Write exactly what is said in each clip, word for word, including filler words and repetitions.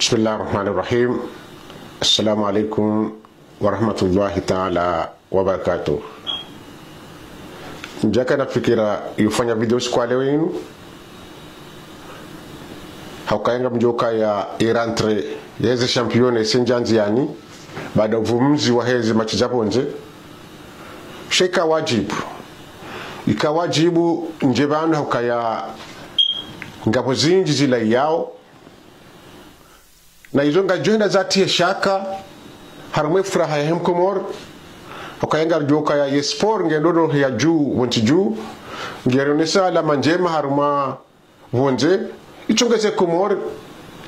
بسم الله الرحمن الرحيم. السلام عليكم ورحمة الله تعالى وبركاته. Ndjaka na fikira yofanya video siku ya leo inu. Haukaya ngamdjoka ya i rentrée yeze championnat ise ndjandzi yani, baada uvumzi wa heze match za pvondze. Sha ika wadjibu. Ika wadjibu ndje pvanu haukaya ngapvo zindji zilayao. Na izo ngazidjohenda zatriye shaka harumwa ye furaha yahe Mkomori. Haukaya ngaridjuwa ukaya ye sport ngiyendo no ya dju, pvontsi dju. Ngiyonesa alama ndjema harumwa pvondze. Itsongeze Komori.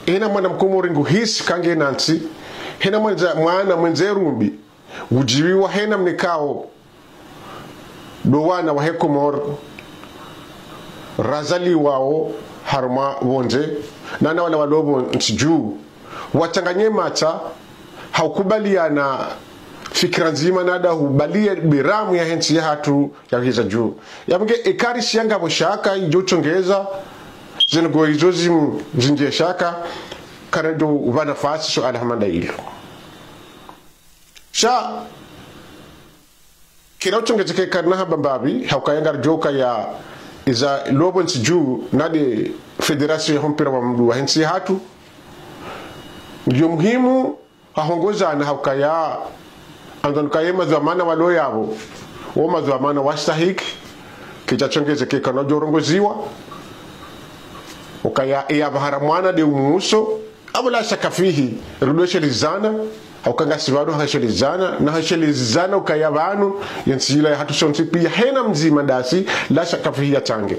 Hena mwana Mkomori nguhisi kangena ntsi. Hena mwana, mwana mwendze rumbi. Udjiviwa hena mnikao ndo wana wahe Komori razaliwao harumwa pvondze, na na wala walo pvontsi dju. Watsanganye matsa, haukubaliana fikira ndzima na da hubaliye biramu yahe ntsi yahatru ya hiza dju. Yapvo nge ikari shiyanga pvo shaka idjo tsongeza, zinu ngo izo zim-, zindji shaka, kana djo upva nafasi so alhamanda ilo. Sha, kila utsongezeke kana hamba mbapvi, haukaya ngaridjuwa ukaya iza lo pvontsi dju, nde fédération yaho mpira wa mndru wahe ntsi yahatru. Ngiyo muhimu, hahongozana haukaya, andzani ukaya madhwamana walo yapvo, wo madhwamana wastahiki, kidja tsongezeke kana djo rongoziwa, ukaya iya pvahara mwana nde umuso, apvo la shaka fihi, rudoshelezana, hauka ngasi pvanu hashelezana, na hashelezana ukaya pvanu, ye ntsi ila yahatru sontsi piya hena mdzima ndasi, la shaka fihi yatsange.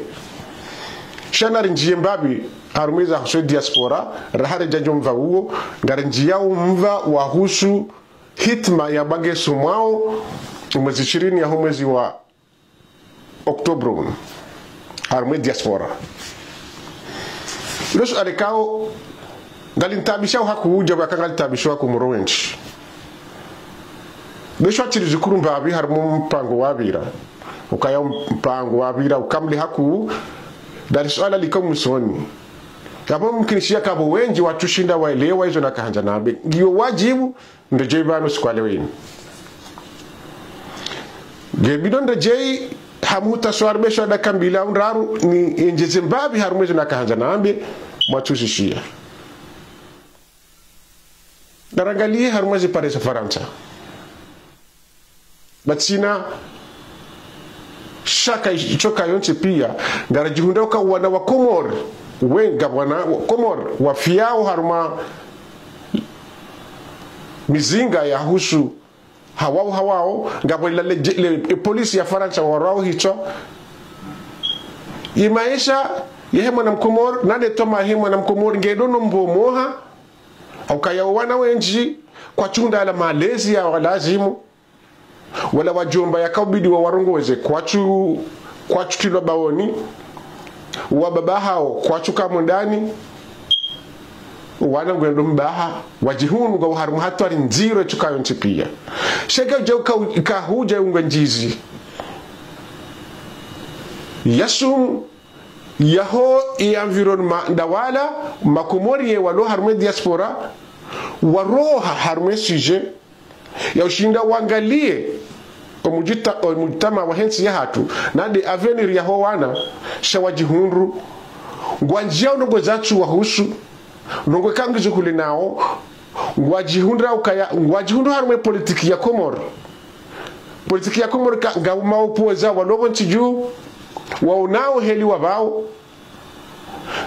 Sha narindjiye mbapvi, harumwa eza husu diaspora, raha redja djo mva uwo, ngarindjiyao mva wahusu hitma ya bange somwao, mwezi ishirini yaho mwezi wa Octobre unu, harumwa ye diaspora. Lo suala likao, ngalintaabishao hakuu, djapvo yaka ngalitabisho hakuu moro wendji. Besho atsiri zikuru mbapvi harumwa mpango wapvira. Ukaya mpango wapvira ukamili hakuu, ndali suala likao mwisoni. Yapvo mumkinishiha ukaya pvo wendji watsu shinda waelewa izo nakahandza nambe. Ngiyo wadjibu, ndedjeyi pvanu siku ya leo inu. Nge bidi ndedjeyi ha muhtaswari besho dakika mbili au ndraru niendjeze mbapvi harumwa izo nakahandza nambe, mwatsu zishiya. Narangaliye harumwa ze pare za Farantsa. Pvatsina shaka itsoka yontsi piya, ngaridjihundra uka wana wa Komori, wenga wana wa Komori, wafiyao harumwa mizinga yahusu hawao hawao, ngapvo ila le, le, e polisi ya Farantsa warwao hitswa. Ye maesha yahe mwana Mkomori, nde toma yahe mwana Mkomori, ngendo no mbomoha, haukaya wana wendji, kwatsu hundra yala malezi ya walazimu, wala wadjomba yakaubidi wawarongoze, kwatsu, kwatsu tilwa baoni, wababa hawo, kwatsu ka mwendani, wana ngwendo mbaha, wadjihundru ngwao harumwa hatwari ndziro itsoka yontsi piya. Sha ika udja uka-, ika hudja ungwe ndjizi. Yasumu, yaho ye environnement nda wala, Makomori ye walo harumwa ye diaspora, waroha harumwa ye sujet, ya ushinda wangaliye omujita-, omujtama wahe ntsi yahatru, nde avenir yaho wana, sha wadjihundru ngwandjiyao ndrongoo zatsu wahusu, ndrongoo kangizo hule nao, ngwadjihundra ukaya, ngwadjihundru harumwa ye politiki ya Komori. Politiki ya Komori ka, ngapvo maopoza walo pvontsi dju, waonao heli wapvao.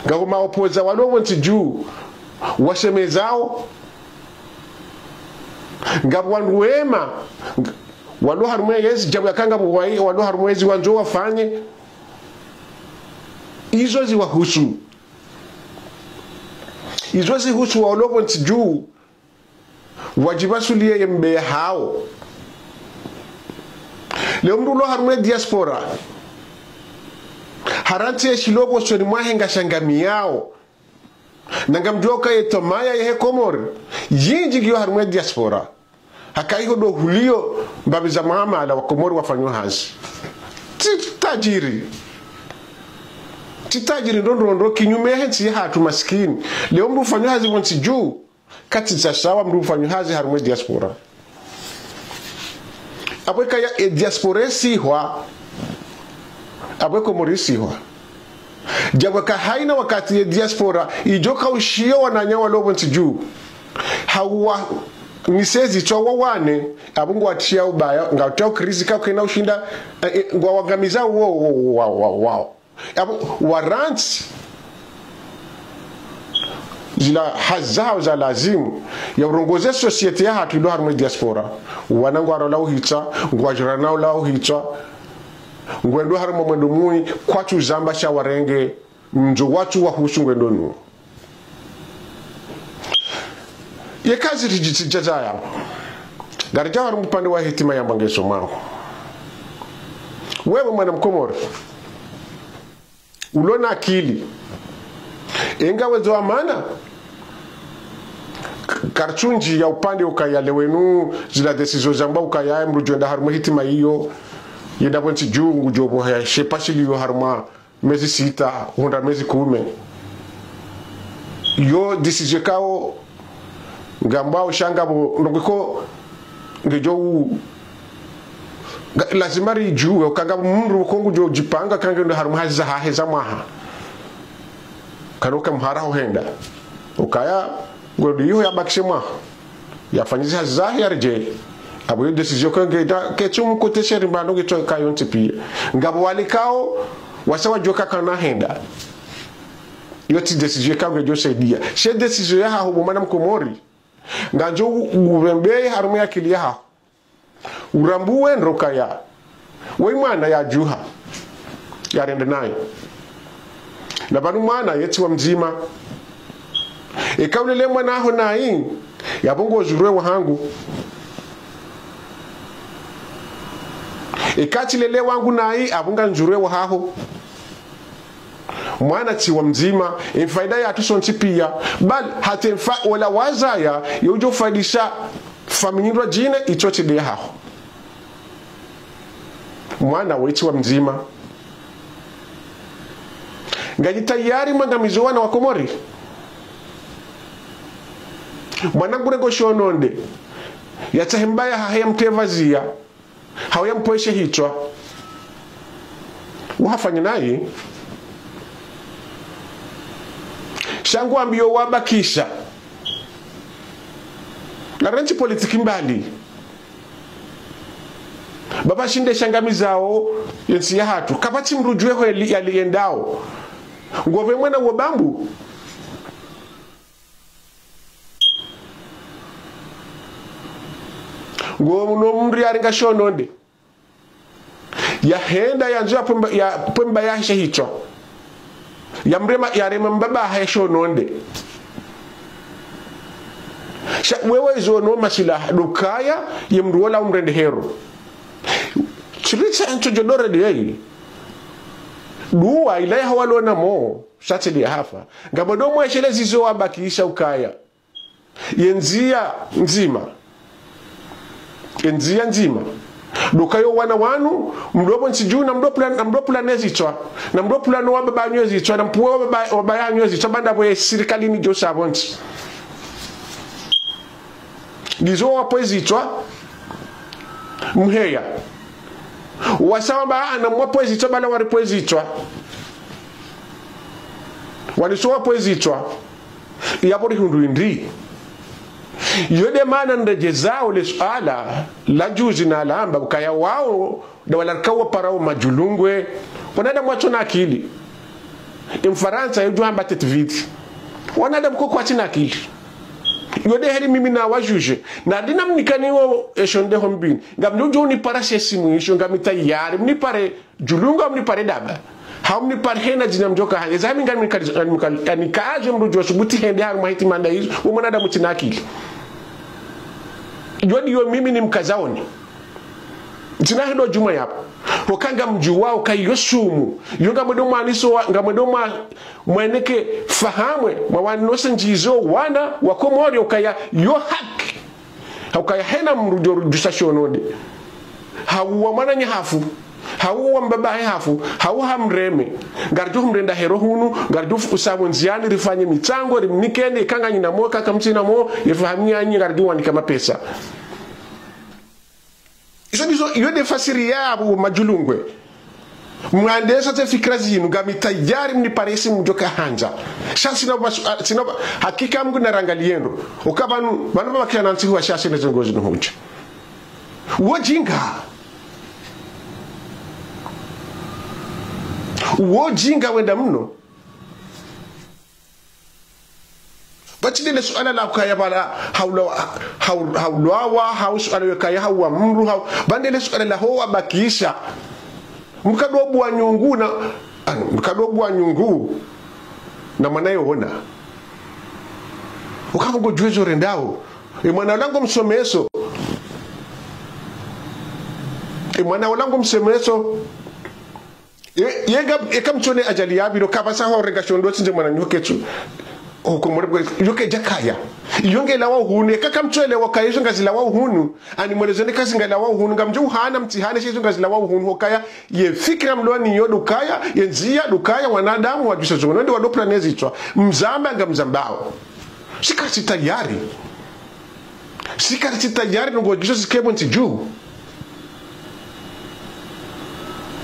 Ngapvo maopoza walo pvontsi dju, washemezao. Ngapvo wandru wema, walo harumwa yezi, djapvo yaka ngapvo wayi, walo harumwa yezi wandzo wafanye. Izo ziwahusu. Izo zihusu walo pvontsi dju, wadjipvasuliye ye mbeya hawo. Leo mndru ulo harumwa ye diaspora, harantsi ye shilopvo usoni mwahe ngashangamiyao. Na ngamdjuwa uka ye twamaya yahe Komori, yindji ngiyo harumwa ye diaspora. Haka iho ndo huliyo mbapvi za muamala wa Komori wafanyao hazi. Tsi tajiri. tsi tajiri ndo ndo ndo kinyume he ntsi yahatru masikini. Leo mndru ufanyao hazi pvo ntsi dju, katsi sawa mndru ufanyao hazi harumwa diaspora. Apvo kaya e diaspora isihwa. Apvo Komori isihwa. Djapvo ka haina wakati ye diaspora idjo kaushiyo wananya walo pvo ntsi dju. Hawa misezi tswa wawane, apvo ngwatshiya ubaya, ngwatshiya ukirizi ka ukena ushinda, eh, eh, ngwawaangamiza wo, wo, wo, wo, wo, wo. Apvo warantsi zila hazi zahawo za lazimu ya urongoze société yahatru ilo harumwa diaspora. Wana ngwarolao uhitswa, ngwadjirani wao lao uhitswa. Ngwendo harumwa mwendo mwi, kwatsu zamba sha warenge, mndro watsu wahusu ngwendo nu. Ye kazi ridjitsidja zaya. Ngaridja harumwa upande wa hitima yamba nge somao. Wewe mwana Mkomori, ulo na akili. Enga wezo amana. K-, karitsundji ya upande ukaya leo inu, zila décision zamba ukaya mndru udjo enda harumwa hitima iyo. Yenda pvo ntsi dju, ngudjo pvo haya shepa shiliyo harumwa mezi sita, hundra mezi kume. Yo décision ikao, ngambao sha ngapvo, ndrongoo iko, ngedjo u-, nga-, lazima ridjuwe, uka ngapvo mndru ko ngudjo djipanga, ka ngendo harumwa hazi zahahe za mwaha. Kana uka mhara uhenda. Ukaya, ngodi iho yabakishe mwaha. Yafanye zi hazi zahe yaredjeye. Apvo yo décision ko ngeda, ketsu mkoteshe rimbano ketsu kayo ntsi piya. Ngapvo wale ikao, wasa wadjuwa ka kana henda. Yo tsi décision ikao ngedjo saidia. She décision yahaho bo mwana Mkomori. Ngandjo u-, ubembeye harumwa ye akili yahaho. Urambuwe ndro ukaya. Woyi mwana yadjuha. Yarende naye. Na pvanu mwana ye tsi wa mdzima. Eka ulele mwana haho nayi, yapvo ngozurwe wahangu. Eka tsilele wangu nayi, apvo nganzurwe wahaho. Mwana tsi wa mdzima, emfaida yatru sontsi piya, bal hata emfa-, ola wazaya, ye udjo faidisha familli ndrwadjine, itso tsi nde yahaho. Mwana we tsi wa mdzima. Nganyi tayari mwangamizo wana wa Komori. Mwana ngurengo shononde. Yatsahe mbaba yahahe yamtepvaziya. Hau yampvweshe hitswa. Uhafanya nayi. Sha ngwambiyo wabakisha. Narentsi politiki mbali. Baba shinde shangamizao yentsi yahatru. Kapvatsi mndru udjuwe hweli yaliyendao. Ngopve mwana wo bambu. Ngo muno mndru yarenga shononde. Yahenda yandzo yapvwe mba-, yapvwe mbaba yahe she hitswa. Yamrema, yarema mbaba hahe shononde. Sha wewe izo no masilaha, ndo ukaya, ye mndru wola umrende hero. Tsilitsa ntso djo ndo rende yeyi. Duwa, ila yaho walona mo, sha tsili yahafa. Ngapvo ndo mweshele zizo wabakisha ukaya. Ye ndziya ndzima. Ye ndziya ndzima. Ndo ukaya wo wana wanu, mndro pvo ntsi dju, na mndro pvula-, na mndro pvulane zitswa. Na mndro pvulane wababa hanyu zitswa, na mpvuwe wababa, wababa hanyu zitswa, ba ndapvo ye sirikali ni djo sa pvo ntsi. Ndizo wapvwe zitswa, mheya. Wasa wamba, ah, na mwapvwe zitswa, bala waripvwe zitswa. Waniso wapvwe zitswa. Yapvo rihundru indri. Yo nde mana ndedjezao le suala la juzi nalamba ukaya wao nda wala rikao waparao madjulungwe. Wanadamu watsona akili. Emfarantsa yudjo hamba tête vide. Wanadamu koko watsina akili. Yo nde heli mimi nawajuze. Na ndina mnikaniwo esho nde ho mbini. Ngamdjo unipara she simu isho, ngami tayari. Mnipare djulungu, mnipare daba. Hau mnipare hena dzina mdjoka hale. Eza mi ngami nikali-, nikali-, nikaze mndru djo subuti hende harumwa hitima nda izo. Wo mwanadamu tsina akili. Yo ndiyo mimi nimkazaoni. Tsina hendo djumwa yapvo. Hoka ngamdjuwao ukaya yo sumu. Yo ngamwendo mwaniso wa-, ngamwendo mwa-, mweneke fahamwe, mwawanose ndzizo wana wa Komori ukaya yo haki. Haukaya hena mndru djo rudjusa shononde. Hauwa mwananya hafu. Hau wa mbaba hahe hafu, hau hamreme. Ngaridjo humrenda hero hunu, ngaridjo fu-, usapvo ndziani, rifanye mitsango, rimnikeni, eka nganyina mo, eka kamtsina mo, ye fahamu yanyu, ngaridjo wanika mapesa. Izo ndizo, iyo nde fasiri yapvo madjulungwe. Mwandesa ze fikira zinu, ngami tayari mniparisi mdjoka handza. Sha sina ba-, sina ba-, hakika Mungu narangaliye ndro. Oka pvanu, pvanu pvapvakiya na ntsihu wa sha sina ze ngozi nuhudja. Wo djinga. Wo djinga wenda mno. Pvatsi ndele suala la ukaya pvala haula-, hau-, haulawa, hau suala yokaya hauwa mdru, hau, pvandele suala la ho wabakisha. Mkado bwa nyungu na, ano, mkado bwa nyungu na mwana yowona. Ukapvo ngodjuwe zo rendao. E mwana ola ngomsomeso. E mwana ola ngomsomeso. Ye, yenga, eka mtsone ajali yapviro, kapvatsa ho renga shondo tsindze mwana nyoke tsu. Oko more bwe, yoke djakaya. Iyo ngelawa hunu, eka kamtswele wakaya izo ngazilawa hunu. Ani mwelezeni kazi ngalawa hunu, ngamdjo uhana mtsihane she izo ngazilawa hunu, hokaya, ye fikira mloni yo dukaya, ye ndzia dukaya, wanadamu, wadjusa zongo, nde wado plane zitswa. Mzamba ngamzambao. Sika si tayari. Sika si tayari nungo djiso sikebo ntsi dju.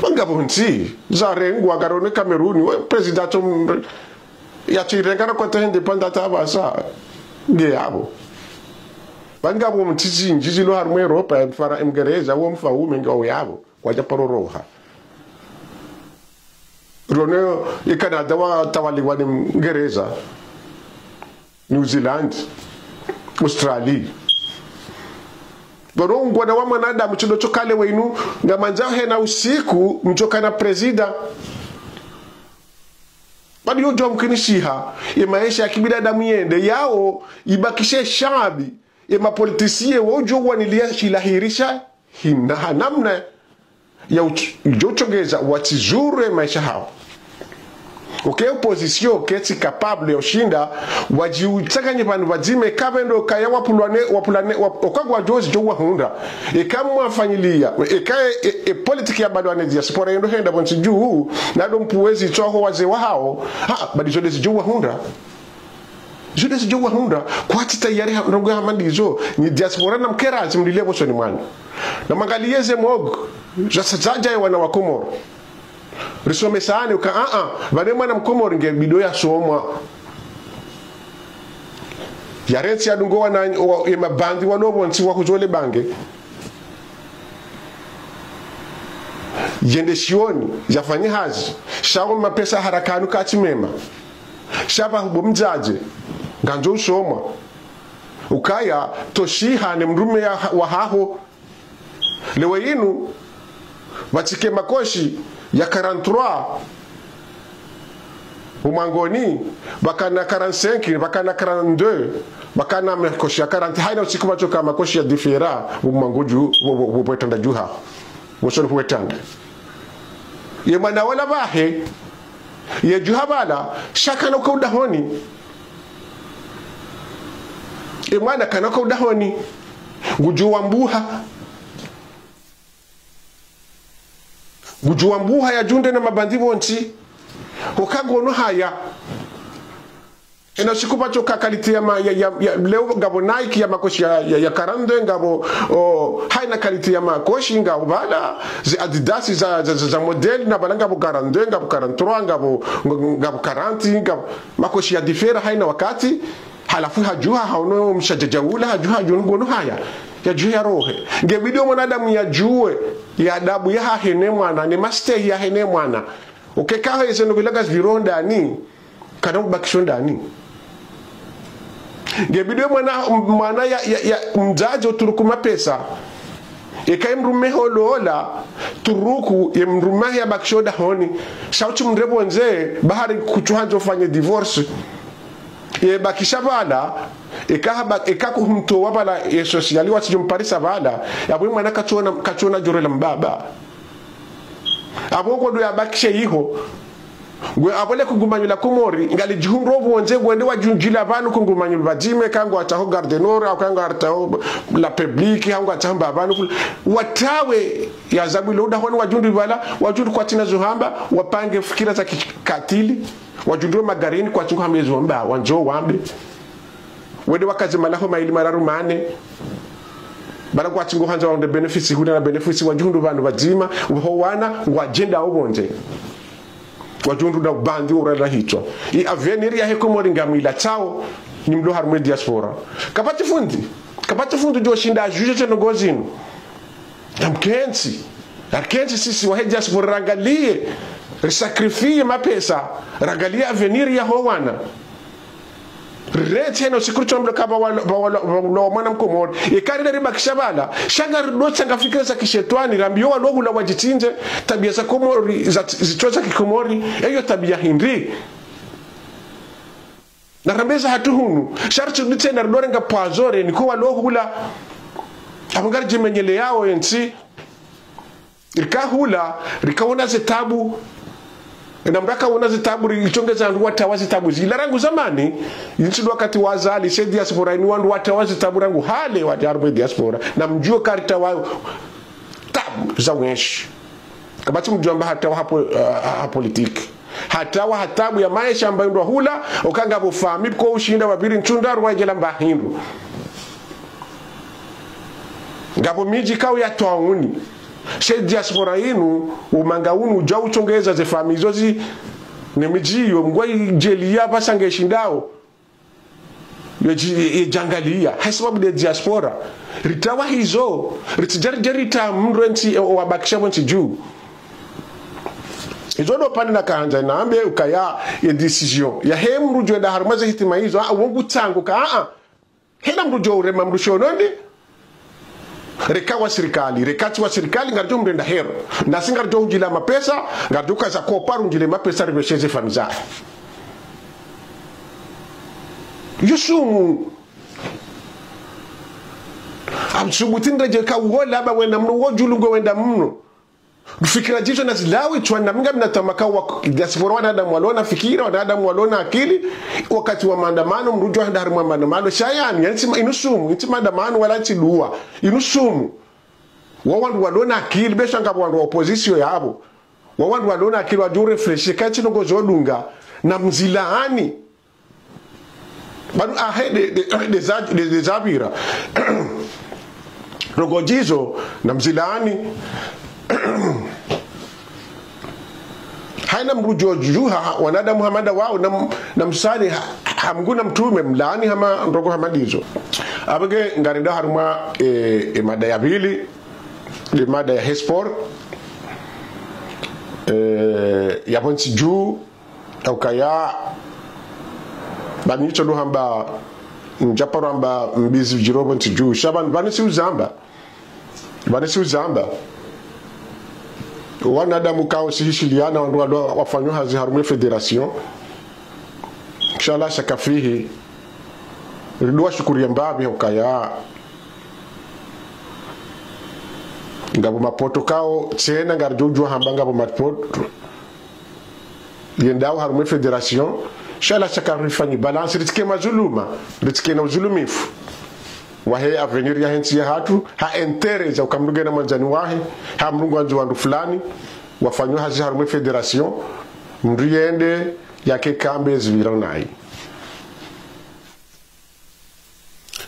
Pvangapvo ntsi, zarengwa, ngarone Kameruni, we, prezida tso m-, ya tsi renga na kwata indépendance apvasa. Nge yapvo. Pvangapvo ntsi zindji zilo harumwa Europa, ya mfara Mngereza, wo mfaume nge wo yapvo. Kwadja paro roha. Rone, e Canada watawaliwa ni Mngereza. New Zealand, Australia. Pvaro ungwana wa mwanadamu tsi ndo tso kale wenu, ngamandzo hena usiku, mtsoka na prezida. Pvadi yo djuwa mkinishiha, ye maesha ya kibinadamu yende, yao, ibakishe shabi, ye mapolitisiye, wo djuwa wanilia shilahirisha, hina ha namna, ya uch-, djo utsongeza watsizurwe maesha hawo. Oke opposition, ketsi capable ya ushinda, wadji utsanganye pvanu pvadzima, kapvendo kaya wapvulwane, wapvulwane, wap-, okagwa djozi djo wahundra. Eka mwafanyiliya, eka e, e, e politique ya balwane diaspora yendo henda pvontsi dju, nado mpuwezi tswaho waze wahawo, ha, badi zo ndezi djo wahundra. Zo ndezi djo wahundra, kwatsi tayari ha, ndrongo hama ndizo, ni diaspora na mkera, tsi mlile pvo soni mwanyu. Na mangaliye ze mog, za sa-, zadja ye wana wa Komoro. Risomesane, uka, a, a, pvane mwana Mkomoro nge bidi yasomwa. Yarentsi yadungo wana, wa, ye mabandi walo pvontsi wa kuzole bange. Yende shioni, yafanye hazi, shawo mapesa harakanu katsi mema. Sha pvahubo mdzadze, ngandzo usomwa. Ukaya, toshiha ne mdrume ya, wahaho. Lewo yinu, pvatsike makoshi ya quarante-trois, umwangoni, pvakana quarante-cinq, pvakana quarante-deux, pvakana makoshi ya quarante, haina usiku pvatsoka makoshi ya différent, umwango dju, wo, wo, wo, wetanda djuha. Wosoni wetanda. Ye mwana wola pvahe, ye djuha pvala, sha kana uka udahoni. Ye mwana kana uka udahoni. Ngudjuwa mbuha. Ngudjuwa mbuha ya djunde na mabandi pvontsi. Hoka ngono haya. Ena usiku pvatsoka qualité ya ma, ya, ya, ya, leo ngapvo Nike ya makoshi ya, ya, ya quarante-deux, ngapvo, o, haina qualité ya makoshi, ngapvo pvala, ze Adidas za, za, za, za modèle, na pvala ngapvo quarante-deux, ngapvo quarante-trois, ngapvo, ngapvo quarante, ngapvo makoshi ya différent, haina wakati, halafu hadjuha, haono mshadjadja ula, hadjuha, hadjuha, ngono haya, yadjuhe yarohe. Nge bidi mwanadamu yadjuwe, ye adabu yahahe ne mwana, ne mastehi yahe ne mwana. Ukeka hahe zeno pvila ngazipviro ndani, kana ubakisho ndani. Nge bidi mwana, mwana ya, ya, ya, mdzadze uturuku mapesa. Eka ye mdrume holola, turuku, ye mdrume ya bakisho dahoni. Sha utsi mndre pvondze, bahari kutsuhandzo fanye divorce. Ye bakisha pvala, eka haba, eka kuhumtowa pvala, ye sosiali watsidjo mparisa pvala, yapvo mwana katsona, katsona djoro la mbaba. Apvo kodo yabakishe iho. Ngwe apvo le kungumanyo la Komori, ngalidjihundro pvondze, ngwende wadjundjila pvanu kungumanyo pvadzima, ka ngwatsaho Gare du Nord, au ka ngwatsaho La République, au ngwatsaho mba pvanu kul-, watawe ya zabu ile uda hwani wadjundru pvala, wadjundru kwatsina zo hamba, wapange fikira za kikatili, wadjundru magarini kwatsi ngo hamba ezo mba, wandzo wambe. Wende wakaze malaho mayili mararu mane. Bala kwatsi ngo handza wande bénéfice, huna na bénéfice, wadjihundru pvanu pvadzima, uho wana, ngwadjenda opvondze. Wadjihundru na ubandi urala hitswa. I avenir yahe Komori ngamwilatsao, nyi mlo harumwe diaspora. Kapvatsi fundi, kapvatsi fundi djo shinda adjudje tsi ndrongoo zinu. Namkentsi. Arikentsi sisi wahe diaspora rangalie, risakrifie mapesa, rangalie avenir yaho wana. Riretse heno siku ritso mlo kaba wala, wala, wala, wala mwana Mkomori. Eka rile ribakisha pvala, sha ngaridotsa nga fikira za kishetwani, rambiyo walo hula wadjitsindze, tabia za Komori, za, zitso za kiKomori, eyo tabia hindri. Na rambe za hatru hunu, sha ritsi dutse na ridore nga pwazore, niko walo hula, apvo ngaridjimenyeleyao entsi, rika hula, rikaona zitabu. Ena mndru akaona zitabu, ri-, itsongeza wandru watawa zitabu zila rangu zamani, intsi ndo wakati wa Azali, she diaspora inu wandru watawa zitabu rangu hale, wadja harumwe diaspora. Na mdjuo karitawa tabu za wenshi. Kapvatsi mdjuo amba hatawa hapo, uh, ha politiki. Hatawa hatabu ya maesha amba indwa hula, oka ngapvo fami, pvo ushinda wapviri ntsunda, rwaigela mba hindru. Ngapvo midji kau ya twauni. She diaspora inu, umanga unu, udja utsongeza ze fami zozi, ne midji iyo, mngwa idjeli ya pvasa nge shindao. Yedji-, yedjangalia. Hasibabu nde diaspora. Ritawa hizo, ritsidjari djari ta mndru entsi, e, wabakisha pvo ntsi dju. Izo ndo pvani nakahandza nambe ukaya ye décision. Yahe mndru djo enda harumwa ze hitima hizo, ah, wongu tsangu ka, ah, ah. Hena mndru djo urema mndru shonondi. Reka wa sirikali, reka tsi wa sirikali, ngaridjo mrenda hero. Nasi ngaridjo udjila mapesa, ngaridjo kaza kopa rundjile mapesa ripvesheze fami zahe. Yusumu. Amsubuti ndredje ka uwo laba wenda mno, uwo djulu ngwe wenda mno. Fikira zizo na zilawe, tswana mi ngami na tamaka wa diaspora wanadamu walo na fikira, wanadamu walo na akili, wakati wa maandamano, mndru djo handa harumwa maandamano, sha yani, yani tsi ma-, inu sumu, inu tsi maandamano wala tsi dua, inu sumu. Wa wandru walo na akili, besha ngapvo wandru wa opposition yapvo. Wa wandru walo na akili wadjo réfléchir, kayitsi ndrongoo zo dunga, na mzilaani. Pvanu ahe nde, nde, nde za-, nde, nde zapvira. Ndrongoo zizo, na mzilaani. Hayina mndru djo djuha, wanadamu hama nda wao, na m-, na msani ha, ha Mngu na mtrume, mlaani hama ndrongoo hama ndizo. Apvo nge ngarendao harumwa, e, e mada ya pvili, nde mada yahe sport. E, yapvo ntsi dju, ukaya, pvani tso ndo hamba, ndjaparo hamba mbizi djiro pvo ntsi dju. Sha pvani, pvani tsi uzamba. Pvani tsi uzamba. Wanadamu kao sihishiliana wandru walo wafanyao hazi harumwa ye fédération. Inshallah shaka fihi. Ridjo washukuriya mbapvi ukaya. Ngapvo mapoto kao, tsena ngaridjo djuwa hamba ngapvo mapoto. Yendao harumwa ye fédération, sha la shaka rifanyi balance, ritsike madhuluma, ritsike na udhulumifu. Wahe avenir yahe ntsi yahatru, ha intérêt za uka mndru ngena mwandzani wahe, ha mndru ngwandzo wandru fulani, wafanyao hazi harumwa ye fédération, mndru yende, yake kambe zipvira nayi.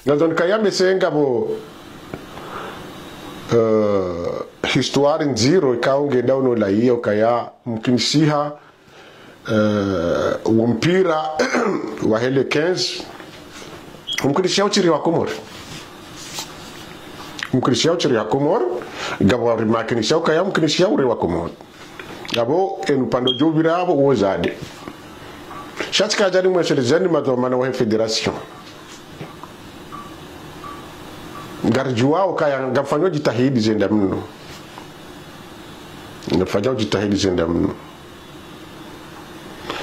Ngandzo nikaya mbe se ngapvo, eh, histoire ndziro ikao ngendao no layiya ukaya mkinishiha, eh, wo mpira wahe le quinze. Umkinishiha utsiri wa Komori. Umkinishiha utsiri wa Komori. Ngapvo wari makinishiha ukaya umkinishiha uri wa Komori. Apvo, enu pvandru djo pvira apvo, uwo zade. Sha tsi kadjani mweshelezeni madhwamana wahe fédération. Ngaridjuwao ukaya, ngapvofanywa djitihadi zendji mno. Ngapvofanywa djitihadi zendji mno.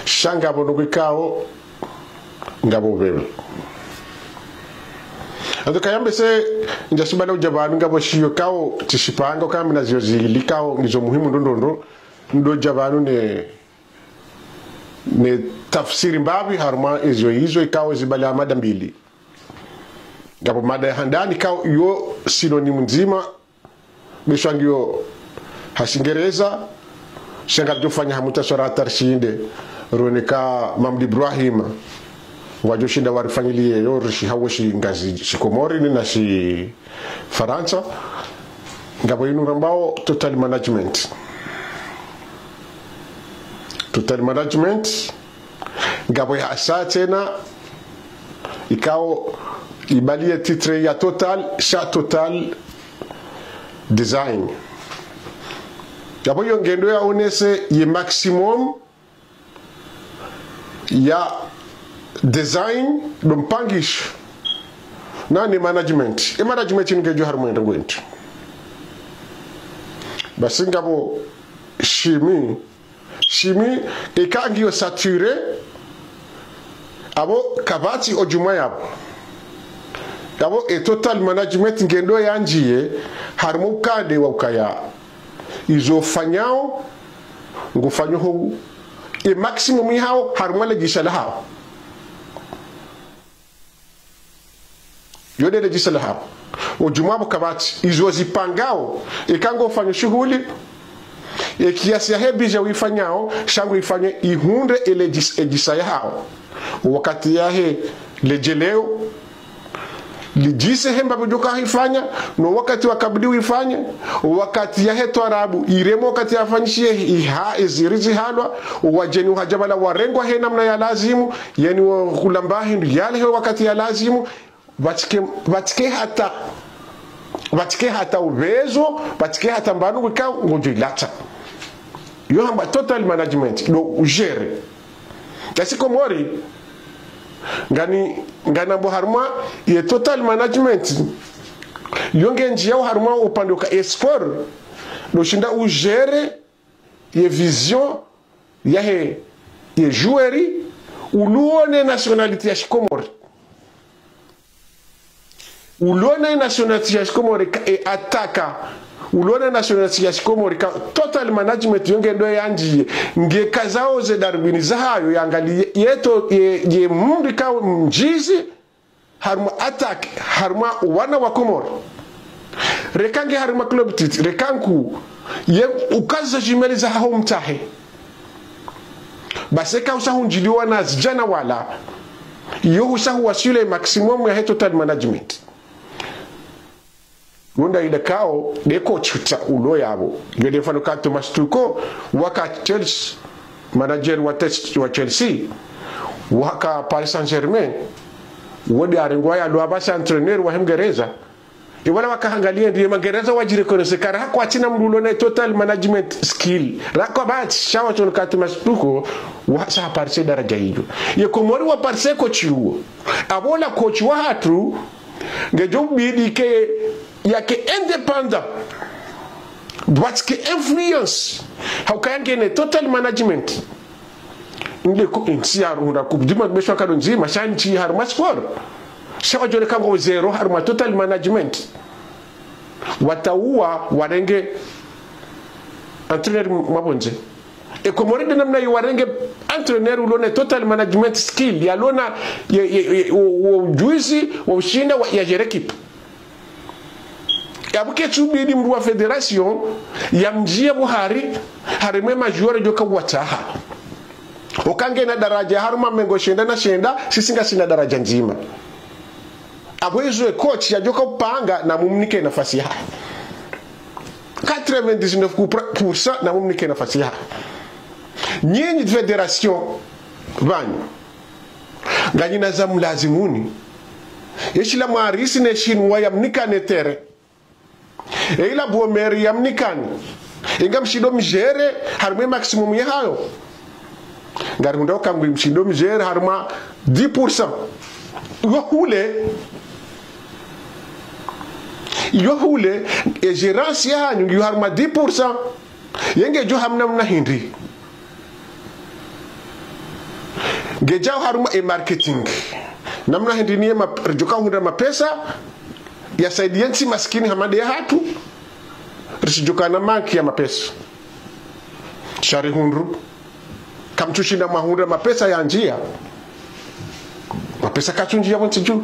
Sha ngapvo ndrongoo ikao, ngapvo pvepvo. Andzo kaya mbe se, ndjasubala udja pvanu ngapvo shiyo kao, tsishipanga ukaya mi na ziyo zili kao, ngizo muhimu ndo ndo ndo, ndo dja pvanu ne, ne tafsiri mbapvi harumwa ezo izo ikao zibaliha mada mbili. Ngapvo mada ya handani ikao yo synonyme ndzima, be sha ngiyo ha Shingereza, sha ngaridjo fanya ha mutaswara hata rishinde, roneka Mamdi Ibrahim, wadjo shinda warifanyiliye yo, rishihawe Shingazi, Shikomori ni na Shifarantsa. Ngapvo inu rambao total management. Total management, ngapvo ya sa tsena, ikao ibaliye titre ya total, sha total design. Ngapvo yo ngendo yaonese ye maximum ya design ndo mpangisho na ne management. E management ngedjo harumwa ndo ngwendo. Basi ngapvo shimi, shimi eka ngiyo saturé, apvo kapvatsi odjumwa yapvo. Apvo e total management ngendo yandjiye harumwa ukande wa ukaya izo ufanyao, ngufanyo ho e maximum yahao harumwa le djisa lahao. Yo nde le djisa lahao. Odjumwa pvo kapvatsi, izo uzipangao, eka ngofanyo shuhuli, e kiasi yahe budget uifanyao, sha ngu ifanye ihundre ele djis-, e djisa yahao. Wakati yahe ledjeleo, lidjise he mbapvi udjoka huifanya, no wakati wa kabla uifanye, wakati yahe twarabu, iremo wakati yafanyishiye, iha, eziri zihalwa, wadjeni uhadja pvala warengwa he namna ya lazimu, yani wa kulamba hindru yale he wakati ya lazimu, pvatsike, pvatsike hata, pvatsike hata uwezo, pvatsike hata mbanu wika ngodjo ilatsa. Yo hamba total management, ndo ugérer. Ngasi Komori, ngani, nganambo harumwa ye total management, yo ngendjiyao harumwa upande uka e sport, ndo ushinda ugérer ye vision yahe ye joueur, ulo ne nationalité ya Shikomori. Ulo ne nationalité ya Shikomori ka, e attaquant. Ulo ne nationalité ya Shikomori ka total management yo ngendo yandjiye. Nge kazao ze darubini zahayo yangaliye, yeto, ye, ye mndru ka mdjizi, harumwa attaque, harumwa wana wa Komori. Reka nge harumwa club titre, reka nku, ye ukaza jimeli zahaho mtahe. Basi eka usa hundjiliwa na zidjana wala, yo usa huwaswili maximum yahe total management. Wunda ida kao, nde coach tsa ulo yapvo. Yo nde mfano ka Thomas Tuchel, waka Chelsea, manager wa tes-, wa Chelsea, waka Paris Saint-Germain, wo nde arengwa yalo apvasa entraîneur wa Mngereza. Iwala waka hangaliye ndiye Mangereza wadjireconnaître kara hakwatsina mndru ulo ne total management skill. Rakwa bati, sha watsono ka Thomas Tuchel, wasa haparise daraja iyo. Ye Komori waparise coach uwo. Apvo ola coach wahatru, ngedjo bidi ke yake indépendant. Pvatsike influence. Hauka yange ne total management. Nde ku, ntsi ya runda Coupe du Monde be sha kado ndzima, sha ntsi harumwa sport. Sha wadjo neka ngo zéro harumwa total management. Watauwa warenge entraîneur mwa pvondze. E Komori nde namna yo warenge entraîneur ulo ne total management skill, yalo na ye, ye, ye, wo, wo ujuzi, wo ushinda wa, ya gérer équipe. Yapvo ketsu bidi mndru wa fédération yamdjiye pvo hari, harimwa e majoueur djoka watsaha. Oka nge na daraja harumwa mengo shenda na shenda, sisi ngasina daraja ndzima. Apvo izo e coach yadjoka upanga na mumnike nafasi yahahe. Quatre-vingt-dix-neuf pour cent na mumnike nafasi yahahe. Nyinyi fédération, pvanyu, nganyina za mlazimuni. Eshila mwarisi ne Shinwa yamnikane terrain. Eila Bwomeri yamnikani. Inga mshindo mgérer, harimwa e maximum yahayo. Ngarihundra uka ngwi mshindo mgérer, harimwa dix pour cent. Yo hule. Yo hule, e gérance yahanyu, yo harimwa dix pour cent. Yenge djo hamna mna hindri. Ngedjao harumwa e marketing. Namna hindri niye ma, ridjoka hundra mapesa, yasaidiye ntsi maskini hama nde yahatru, risidjoka na manque ya mapesa. Sha rihundru. Kamtsushinda mwahundra mapesa yandjia. Mapesa katsundjia pvontsi dju.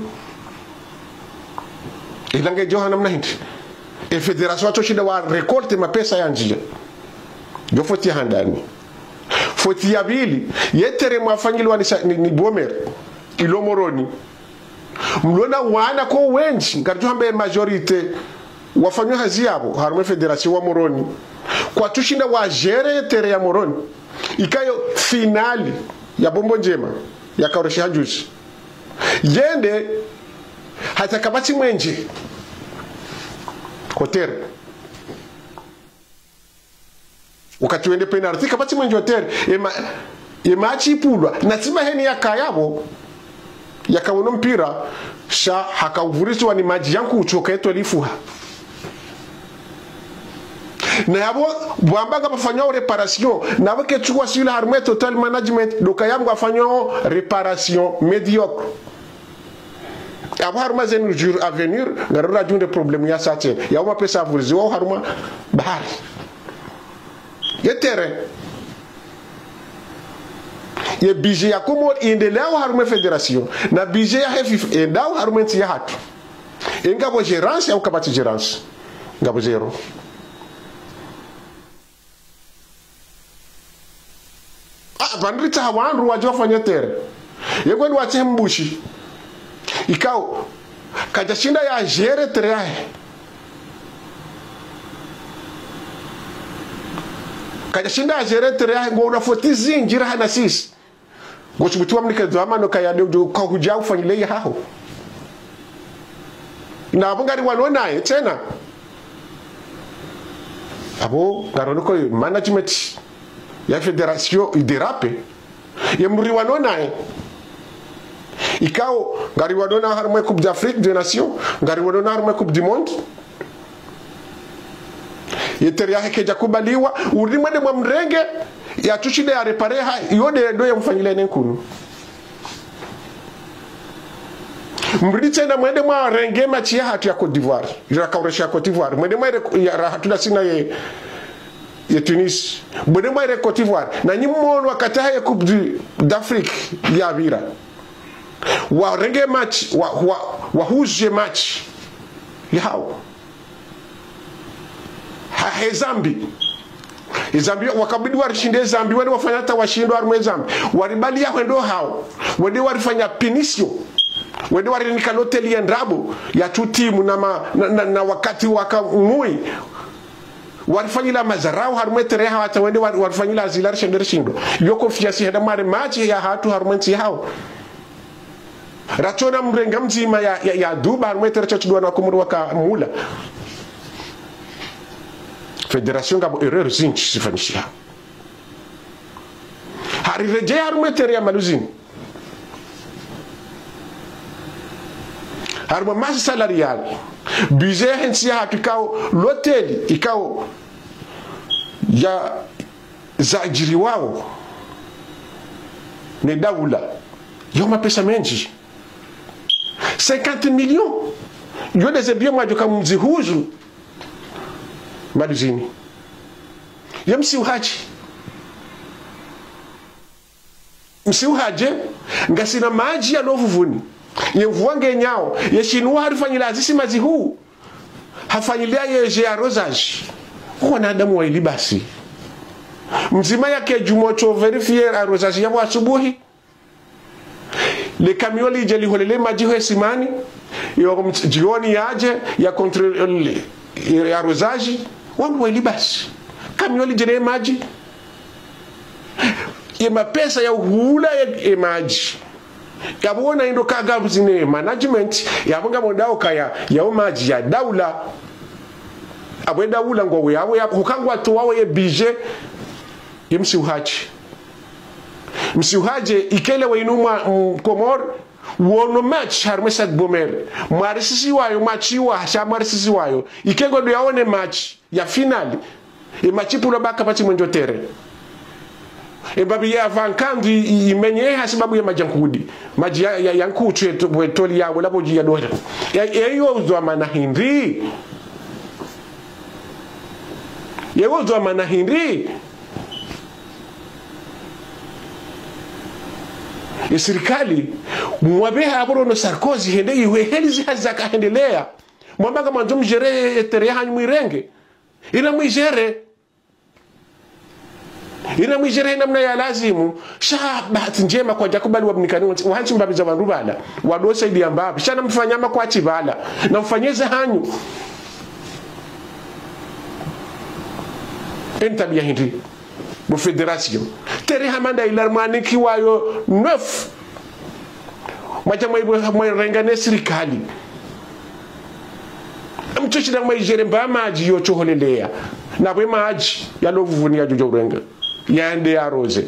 Ila ngedjo ha namna hindri. E fédération yatsoshinda wa récolter mapesa yandjia. Yo faute ya handani. Faute ya pvili, ye terrain mwafanyilwa ni sa-, ni, ni Bomer, ilo Moroni. Mlona wana ko wendji, ngaridjo hamba majorité, wafanyao hazi yapvo, harumwa e fédération wa Moroni. Kwatsushinda wa gérer terrain ya Moroni. Ikayo finale ya Bombo Ndjema, yakaoresheha juzi. Yende, hata kapvatsi mwenje. Hotel. Wakati wende penalty, kapvatsi mwenje hotel. Ema, ema match ipvulwa. Na tsi maheni yakaya pvo. Yakaono mpira. Sha hakauvurisiwa ni madji ya nkutsu, kaitso lifuha. Na yapvo, pvwamba ngapvafanywa réparation. Na pvo ketsuwa sila harumwa Total Management. Ndo kaya ngwafanyao réparation médiocre. Apvo harumwa ze jours à venir, ngarora djunde problème ya sate. Yao mapesa avuriziwao harumwa bahari. Ye terrain. Ye budget ya Komori yendelao harumwa fédération. Na budget ya he FIFA yendao harumwa ntsi yahatru. Engapvo gérance au kapvatsi gérance. Ngapvo zéro. Ah, pvandru ritsaha wandru wadjo wafanye terrain. Ye kweli watsi Mbushi. Ikao, kadjashinda ya gérer terrain yahe. Kadjashinda ya gérer terrain yahe, ngo una faute zindji raha na sisi. Ngo subutu wa mnike dhamana kaya nde udjo ka hudja ufanyile yahaho. Na apvo ngariwano naye, tsena. Apvo ngarono ko management ya fédération idérape. Ye mriwano naye. Ikao, ngariwano na harumwa Coupe d'Afrique des Nations, ngariwano na harumwa Coupe du Monde. Ye terrain yahe kedja kubaliwa, uri mwende mwamrenge, yatsushinde ya réparer ha, yo nde ndo yamfanyile ne nkunu. Mrudi tsena mwende mwarenge match yahatru ya Côte d'Ivoire. Yakaoresha Côte d'Ivoire. Mwende mwaire ya rahatru la sina ye, ye Tunis. Mwende mwaire Côte d'Ivoire. Na nyi mwono wakati ha ye Coupe du, d'Afrique yapvira. Warenge match, wa, wa, wahuzishe match. Yahawo. Ha, he Zambie. E Zambie, wakabidi warishinde Zambie, wende wafanya hata washindwa harumwa e Zambie. Waribaliya hwendo hawo. Wende warifanya punition. Wende warinika loteli ya ndrabo, ya tutimu na ma, na, na, na wakati waka mwi. Warifanyila mazarau harumwa e terrain hawo hata wende wari, warifanyila zila rishende rishindwa. Yo confiance henda mware match yahatru harumwa ntsi yahawo. Ratsona mrenga mdzima ya, ya, ya duba, harumwa e terrain tsi ndo wana Komori waka mula. Fédération ngapvo erreur zindji zifanyishiha. Hariredjeyi harumwa e terrain ya Maluzini. Harumwa masse salariale. Budget ya he ntsi yahatru ikao, loteli ikao, ya zadjiriwao ne daula. Yo mapesa mendji. Cinquante millions. Yo ndeze biye mwadjo ka mzihuzu. Maluzini. Ye msiuhadje. Msiuhadje, ngasina madji ya lovuvuni. Ye mvua ngenyao, ye shinu harifanyila zisima zihuu. Hafanyiliya ye jeu ya arrosage. Wanadamu wa ilibasi. Mdzima yake djumwa tso vérifier arrosage yapvo asubuhi. Le camion lidje liholele madji ho isimani. Yo mdj-, djioni yadje, ya contrôler, ya arrosage. Wandru wa ilibasi. Camion lidje ne madji. Ye mapesa ya uhula ye, ye madji. Yapvo wona indo kaga mzine management, yapvo ngapvo ndao kaya, yao madji ya daula. Apvo ye daula ngowe, yapvo, yapvo, hukangwa tu wawe ye budget, ye msiuhadje. Msiuhadje, ikele we inu mwa, mm, Komori, wono match, harumwa e Stade Bomer. Mwarisisiwayo, match iwa, hasha mwarisisiwayo. Ike ngo ndo yaone match ya finale. E match ipvulwa ba kapvatsi mwenje terrain. E mbapvi ya pvankandu i, i, imenye hasibabu ya madji ya nkudi. Madji ya, ya, ya nkutsu eto, etoli ya, wala bodji ya dohe. Ya, ya, yo udhwamana hindri. Ya, yo udhwamana hindri. Ye sirikali, mwabeha apvo rono Sarkozy hende ihweheli zi hazi zaka hendelea. Mwamba ngamwandzo mgérer ye terrain yahanyu mwirenge. Ila mwigérer. Ila mwigérer namna ya lazimu. Sha bahati ndjema kwadja kubali wamnikani wontsi. Wahantsi mbapvi za wandru pvala. Wado saidia mbapvi. Sha namfanya makwatsi pvala. Namfanye zahanyu. Eni tabiya hindri. Bo fédération. Terrain hama nda ila mwanikiwayo neuf. Mwadja mwa-, mwarenga ne sirikali. Mtsoshinda mwaigérer mba madji yotsoholelea. Napvo madji yalo vuvuni yadjodjo urenga. Yende ya arroser.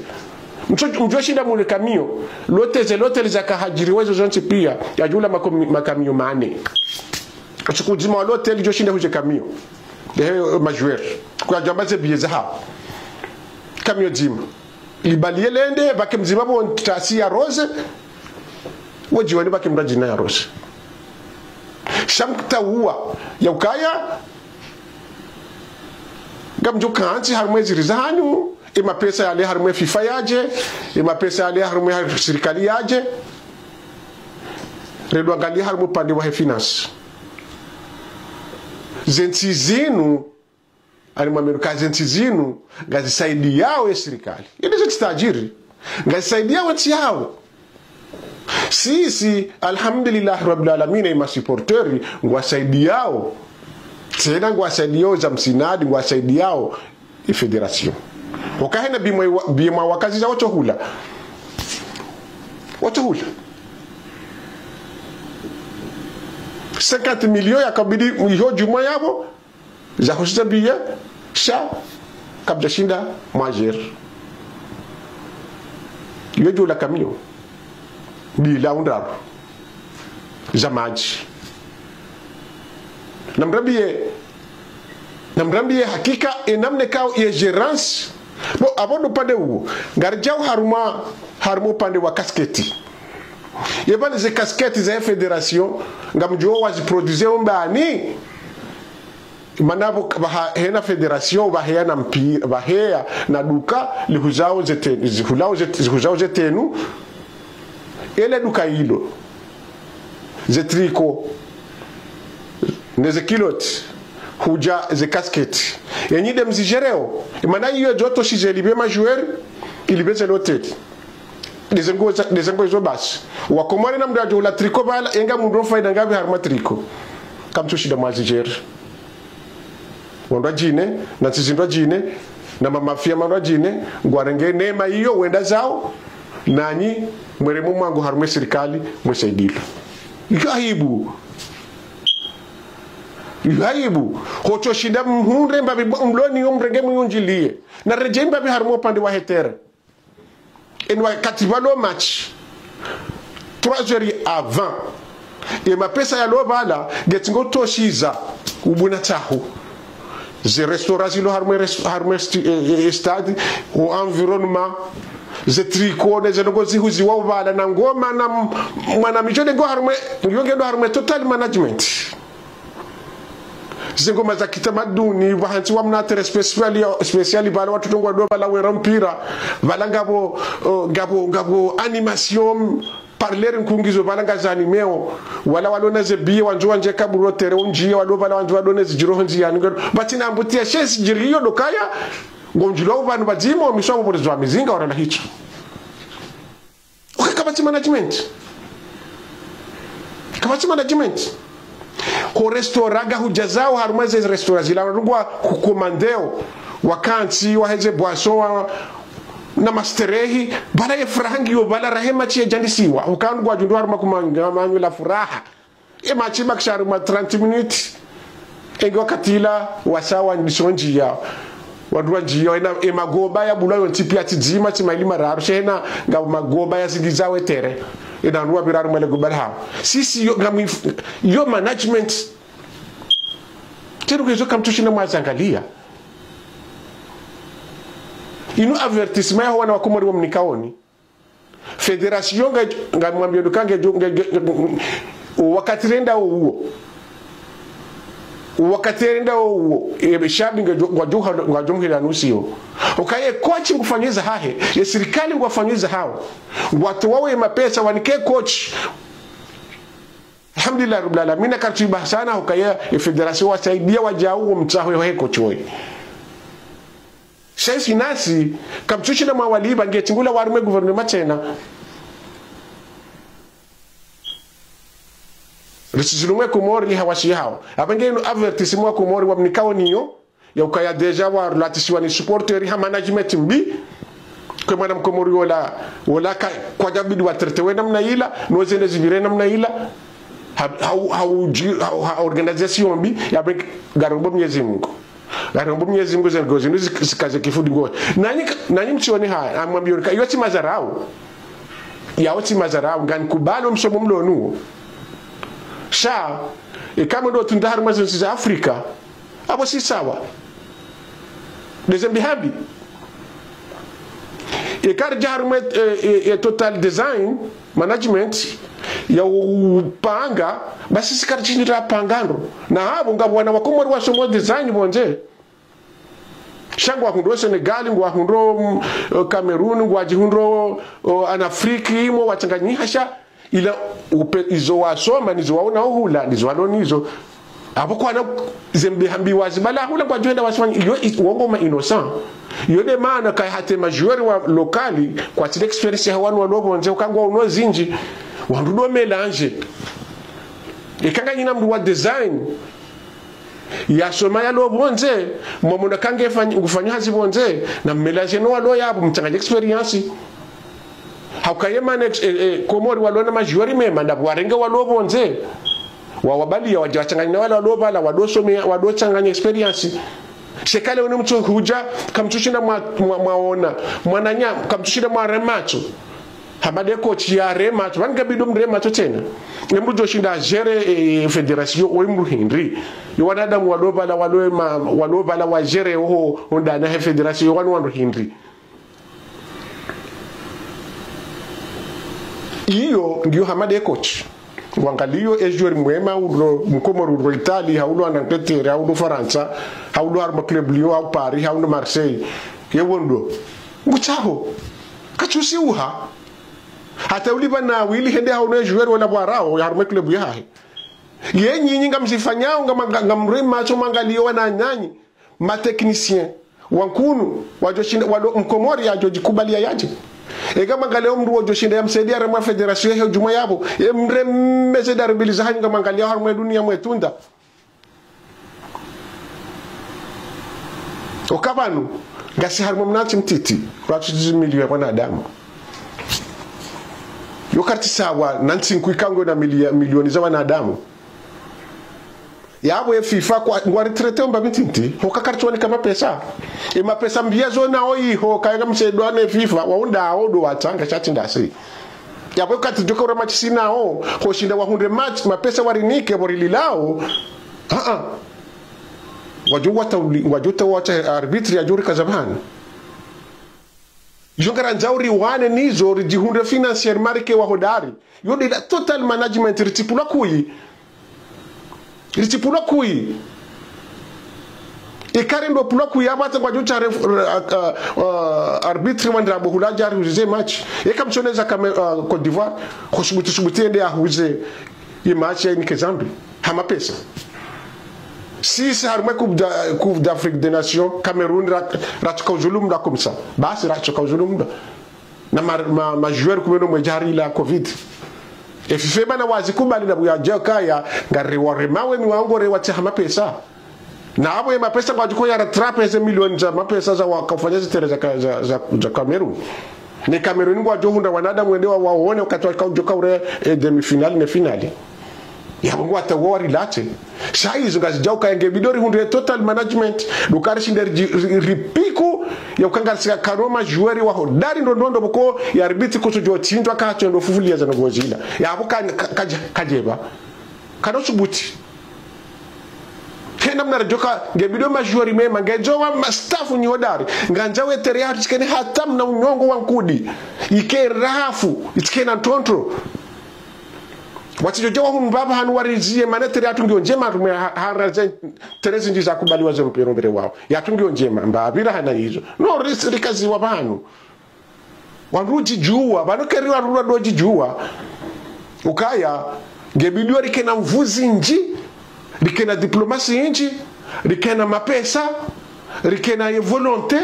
Mtso-, mtsoshinda mule camion. Loteze, loteze zaka hadjiriwa zo zontsi piya. Yadjula makomi-, macamion mane. Tsiku dzima wa loteze djoshinda hudje camion. Ehe, ma joueurs. Kwadjamba ze billets zahawo. Camion dzima. Libaliye lende, pvake mdzima pvo ntasi ya arroser. Wo djiwani pvake mradjina ya arroser. Sha mkutauwa. Ya ukaya. Ngamdjo kantsi harumwa ziri zahanyu. Ye mapesa yale harumwa FIFA yadje. Ye mapesa yale harumwa sirikali yadje. Redwa ngali harumwa upande wahe finance. Zentsi zinu, ani mwamenu ka zentsi zinu, ngazisaidiyao ye sirikali. Yende zentsi tajiri. Ngazisaidiyao ntsi yawo. Sisi, alhamdulillahi rabbil alamina, ye ma supporters, ngwasaidiyao. Tsena ngwasaidiyao za msinadi, ngwasaidiyao ye fédération. Wakahena bima wa-, bima wakazi za wotsohula. Wotsohula. Cinquante millions yakabidi iho djumwa yapvo, za husiza billet, sha, kapvadjashinda mwagérer. Yo djula camion. Bila undraru. Za madji. Namrambiye, namrambiye hakika, ye namna ikao ye gérance. Bon, apvo ndo upande uwo. Ngaridjao harumwa, harumwa upande wa casquette. Ye pvanu ze casquette za fédération, ngamdjuo waziproduire mbani. Mana pvo, pvaha-, hena fédération, pvaheya na mpi-, pvaheya na duka, lihuzao ze te-, zihulao ze, zihuzao ze tenue. Ele duka ilo. Ze tricot. Ne ze culotte. Hudja ze casquette. Yenyi nde mzigéreo. Mana iyo djoto shize lipve ma joueurs, ilipve ze lotezi. Nde ze nguo za, nde ze nguo izo basi. Wakomori na mndru yadjo hula tricot pvala, ye ngamdjo faida ngapvi harumwa tricot. Kamtsoshinda mwazigérer. Wandru wadjine, na ntsi zindru wadjine, na mamafia mandru wadjine, ngwarenge neema iyo wende zawo, nanyi mwere mwango harumwa ye sirikali, mwesaidilo. Yo aibu. Yo aibu. Hotsoshinda mhundre mbapvi mloni yo mrenge muyundjilie. Na redjei mbapvi harumwa upande wahe terrain. Eni wakati pvalo match. Trois heures avant. Ye mapesa yalo pvala, ngetsi ngotoshiza. Ubuna tsahu. Ze restaurant zilo harumwa res-, harumwa sti-, eh, eh, stade, o environnement, ze tricot, ne ze ndrongoo zihuziwao pvala, na ngoma, na m-, mwana midjo nde ngo harumwa, yo ngendo harumwa Total Management. Ze ngoma za kitamaduni, pvahantsi wa mna terrain spécial ya, spécial pvala wandru ngwado pvala wera mpira, pvala ngapvo, uh, ngapvo, ngapvo animation, parleur nkungizo pvala ngaza animeo, wala walo na ze billet wandzo wandje kaburo terrain undjiye walo pvala wandzo wado ne zidjiro hondziani, ngero, pvatsina mbuti ya shesi djiriyo ndo ukaya, ngondjilwao pvanu pvadzima, omiswa mbo pvorizo wa mizinga, wala na hitso. Oka kapvatsi management. Kapvatsi management. Ko restaurant ngahudjazao harumwa ze restaurant zila wandru ngwa hukomandeo. Wakantsi, waheze boisson, wa, na masterehi. Pvala ye furaha ngiyo, pvala raha ye match yadjandisiwa. Uka wandru ngwadjundru harumwa kumanga manyo la furaha. Ye match ibakisha harumwa trente minutes. Enge wakati ila wasaya wandru wandjiya. Wandru wandjiya, ena, ye magoba yabulwa yontsi piya tsi dzima tsi maili mararu. Sha hena nga magoba yazingiza we terrain. Ena wandru wapvira harumwa le goba lahawo. Sisi yo, ngamwi-, yo management. Tsi ndrongoo izo kamtsoshinda mwazangalia. Inu avertissement yaho wana wa Komori wamnikaoni. Fédération nga, ngamwambiyo ndo uka nge, nge, nge, wakati renda uwo. Wakati enda uwo, e, shabi ngwadjo-, ngwadjo-, ngwadjo mhila nusiyo. Ukaye coach ngufanyiza hahe, ye sirikali ngwafanyiza hawo. Ngwatowa ye mapesa wanike coach. Alhamdulillah Rabbil Alamin, kartsi bahasana, ukaye, e, fédération wasaidia wadjau wo mtsaho yo he coach woyi. Sha isi nasi, kamtsushinda mwawaliba, nge tsingula warume gouvernement tsena. Risizilume Komori hawasi hawo. Apvo nge inu avertissement wa Komori wamnikao niyo, ya ukaya déjà walatisiwa ni supporter ha management mbi. Kwe mwana mkomori wola, wola ka, kwadjabidi watraitewe namna ila, no zende zipvire namna ila. Ha, ha, ha, uji-, ha, ha organisation mbi, yapvo ngarombo Mwenyezi Mungu. Ngarombo Mwenyezi Mungu ze ngozi zinu zik-, zikaze kifudi ngozi. Nanyi ka-, nanyi mtsione haya, amwambioni ka, iyo tsi madharau. Yawo tsi madharau, ngani kubalo msomo mlo nuwo. Sha, ikao ndo tunda harumwa zintsi za Afrika, apvo si sawa. Ndeze mbi hambi. Ikao ridja harumwa, e, e, e, Total Design Management ya upanga, basi si kartsi shindira panga ndro. Na hapvo ngapvo wana wa Komori wasomo design pvondze. Sha ngwahundro Senegal, ngwahundro, mm, eh, Cameroun, ngwadjihundro, oh, ana Afrique, imo watsanganyiha sha, ila upe-, izo wasoma, nizo waona uhula, nizo walo nizo. Apvo kwana ze mbi hambi wazibala hula ngwadjo enda wasifanya, iyo i-, wongo ma innocent. Iyo nde maana kaya hata ma joueur wa local, kwatsina expérience ya wanu walo pvondze, uka ngwaono zindji, wandru ndo mélange. Eka nganyina mndru wa design, yasoma yalo pvondze, mwamona ka nge fanyi-, ngufanyo hazi pvondze, na mmélange no walo yapvo, mtsanganye expérience. Hauka ye mana ex-, e, e, Komori walo na ma joueur mema, ndapvo warenge walo pvondze. Wa, wabaliya wadje watsanganye na wala walo pvala, wado somea, wado tsanganya expérience. Sha eka leo ni mtso hudja, kamtsushinda mwa, mwa, mwaona. Mwananya, kamtsushinda mware matso. Hama nde coach yare matso, pvanu ngapvo ndo mre matso tsena. Emdru djoshinda gérer, eh, fédération, oyi mdru hindri. Yo wanadamu walo pvala, walo ma-, walo pvala wa gérer oho, ondana he fédération, yo wanu wandru hindri. Iyo, ngiyo hama nde coach. Wangaliyo e joueur mwema, ulo, mkomori ulo Italie, hau ulo Angleterre, hau ulo Farantsa, hau ulo harumwa Club Lyon, hau Paris, hau ulo Marseille. Ye wondo. Ngutsaho. Katsusi uha. Hata ulipva na wili hende hau ne joueur wala bwarao, ya harumwa club yahahe. Ye nyinyi ngamzifanyao, ngam-, ngam-, ngamre matso mwangaliyo wananyanyi, ma technicien, wankunu, wadjoshinda, walo mkomori yadjodjikubaliya yadje. Eka mwangaliyo mndru wadjoshinda yamsaidia harumwa fédération yahe djumwa yapvo, ye mre meze dari mbili zahanyu ngamwangaliyo harumwa dunia mwetunda. Oka pvanu, ngasi harumwa mna ntsi mtiti, ratsu tsi milioni ya wanadamu. Yo kartsi sawa, na ntsi nkuu ikao ngo na milia-, milioni za wanadamu. Yapvo ye FIFA kwa, ngwaritraite omba mititi, hoka kartsi wanika mapesa. E mapesa mbi yazo nao iho, kaya ngamsaidwa ne FIFA, waunda aodo watsanga sha tsi ndasi. Yapvo katsi djoka ura match sinao, hoshinda wahundre match, mapesa warinike, pvo rililao. Ah, ah. Ngwadjo wata uli-, ngwadjo ta watsa arbitre yadjo rika za pvanu. Yo ngarandzao riwane nizo, ridjihundre financièrement rike wahodari. Yo nde la Total Management, ritsipvulwa kuyi. Ritsipvulwa kuyi. Eka ri ndo pvulwa kuyi apvo hata ngwadjo tsa ref-, r-, a, a, a, arbitre wandra pvo hula djari huzize match. Eka mtsoneza kame, a, Côte d'Ivoire, hosubuti subuti yende yahuze ye match yayinike Zambie. Ha mapesa. Sisi harumwa Coupe d'a-, Coupe d'Afrique des Nations, Cameroun ra-, ratsoka uzulumda comme ça. Basi ratsoka uzulumda. Na ma, ma, ma joueur kume no mwe djari la covid. E FIFA pvanu wazikubali na pvo yadja kaya, ngari waremawe ni wango re watsaha mapesa. Na apvo ye mapesa ngwadjoko ya rattrape ze milioni za mapesa za wakafanya zitere za ka-, za, za, za Cameroun. Ne Cameroun ngwadjo hundra wanadamu wende wa, waone wakati wakaudjoka ure, e, demi-finale ne finale. Yapvo ngwata wa warilate. Sha izo ngazidjauka yenge bidi rihundre Total Management, ndo karishinde ri, ri, ripiku, ya uka ngarisika kano ma joueur wahodari ndo ndo ndo pvoko, ye arbitre kutsudjo tsindwa katso ndo fufulia za ndrongo zila. Yapvo ka, ka, kadja-, kadjeba. Kana usubuti. Hena mna radjoka, nge bidi ma joueur mema, nge djo wa ma staff nyi hodari. Ngandza we tere ya tsikene hata mna unyongo wa nkudi. Ike rafu, itsikena ntrontro. Watsidjodja wahunu mbapvi hanu wariziye mana ye terrain yatru ngiyo ndjema, harumwa ha-, haraze terrain zindji zakubaliwa ze mpero mbere wawo. Yatru ngiyo ndjema, mbapvi rahana izo. No, risi-, rikaziwa pvanu. Wandru udjidjuwa, pvanu keri wandru wadodjidjuwa. Ukaya, ngebidiyo rikena nvuu zindji, rikena diplomasi indji, rikena mapesa, rikena ye volonté,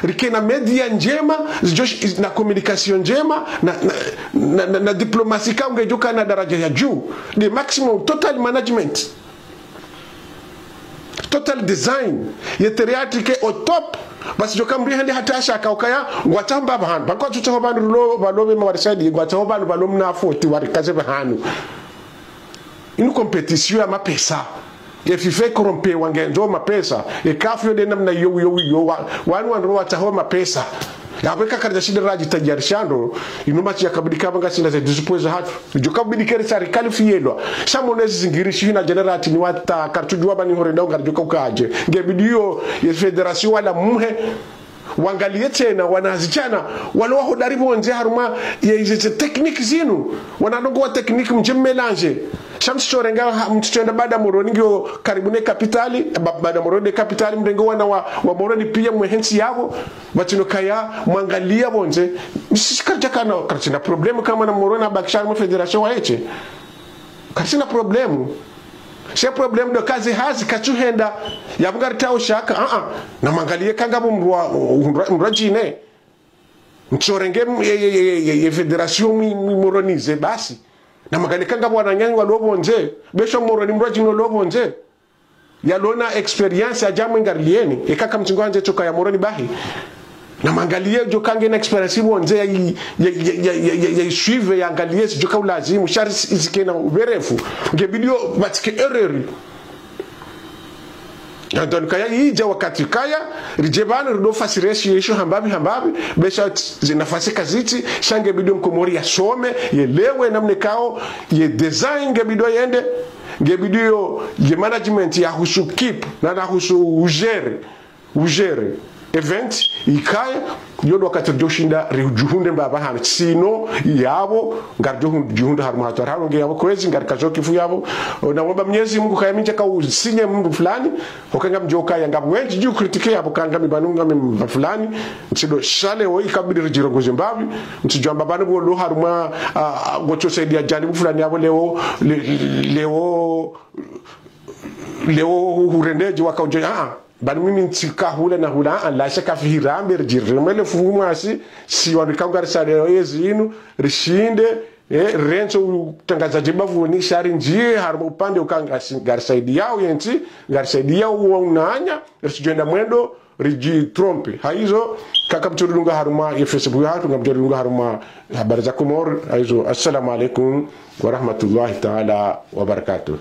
rikena média ndjema, zidjo sh-, na communication ndjema, na, na, na, na, na diplomasi ka ngedjoka na daraja ya juu. The maximum total management. Total design. Ye terrain yatru ike au top. Basi djoka mdru hende hata shaka ukaya, ngwatsaho mbapvi hanu. Pvanu kwatsutsaho pvanu lo, pvalo pvema warisaidi, ngwatsaho pvanu pvalo mna foti warikaze pvahanu. Inu compétition ya mapesa. Ye FIFA ikorompewa ngendzo mapesa. Ye kafu yo nde namna yo, yo, yo, wa-, wanu wandru watsaho mapesa. Yapvo eka karidja shinda radjitayarisha ndo, inu match yakabidi kaba ngasina ze douze points zahatru. Djo kabidi keri sa rikalifiyelwa. Sha mwono ezi zingiri shihina generati ni wata, karitsudjuwa pvani horenda ngaridjoka ukadje. Ngebidiyo, ye fédération wala muhe. Wangaliye tsena, wanazidjana, walo wahodari pvondze harumwa ye, ye, ze technique zinu. Wana ndrongoo wa technique mdje mmélanger. Sha mtsitsorenga ha-, mtsitsoenda Bada Moroni ngiyo karibu ne capitale, ba-, Bada Moroni ne capitale, mrenge wana wa, wa Moroni piya mwehe ntsi yapvo, pvatsina ukaya mwangaliya pvondze. Misi karidjakana, karitsina problème kamwe na Moroni abakisha harumwa fédération waye she. Karitsina problème. She problème ndo kazi hazi katsuhenda, yapvo ngaritsao shaka, a-a. Na mwangaliye ka ngapvo mdru wa, mdru wa, mdru wa djine. Mtsorenge m-, ye, ye, ye, ye, ye fédération mwi, mwi Moroni ze basi. Na mwangaliye ka ngapvo wananyanyu walo pvondze. Besho Moroni mdru wa djine walo pvondze. Yalo na expérience ya djamwe ngariliyeni. Eka kamtsingo handze tsoka ya Moroni bahi. Na mwangaliye djoka ngena expérience pvondze ya i-, ya, ya i suivre, yangaliye si djoka ulazimu. Sha ri si-, isikena uberefu. Ngebidiyo pvatsike erreur. Anto kaya idja wakati kaya, ridje pvanu rido fasireshi yesho hambapvi, hambapvi, besha t-, ze nafasi kazitsi, sha ngebidiyo mkomori yasome, yelewe namna ikao, ye design ngebidiyo yende, ngebidiyo ye management yahusu équipe, na yahusu ugérer, ugérer event, ikaye, yo ndo wakati ridjoshinda ridjihundre mbapvi hanu. Sinon, yapvo, ngaridjo hun-, djihundra harumwa hatwari. Hanu nge yapvo kwezi, ngarikazo kifu yapvo. Na womba Mwenyezi Mungu kaya mi ndjaka usinye mdru fulani, oka ngamdjoka ya ngapvo wendji dju critiquer yapvo ka ngami pvanu ngami mba fulani. Ntsido sha leo ikabidi ridjirongoze mbapvi. Ntsidjwamba pvanu pvolo harumwa, ah, ngotso saidiya janibu fulani yapvo leo, le-, leo, leo hurendedje waka udjo, a-a. Pvanu mimi ntsika hula na hula, a-a, lasha kafihirambe, ridjiremele fuvu mwasi, si wandru ikao ngarisaidiyao yezi inu, rishinde, eh, rentso utangazaji bapvuni, sha rindjiye, harumwa upande uka ngasi-, ngarisaidiyao yentsi, ngarisaidiyao wa unanya, ritsidjoenda mwendo, ridjitrompe. Hayizo, kaka mtsoridunga harumwa ye Facebook yahatru, ngamdjoridunga harumwa habari za Komori. Hayizo, assalamu alaikum wa rahmatullahi ta'ala wa barakatuh.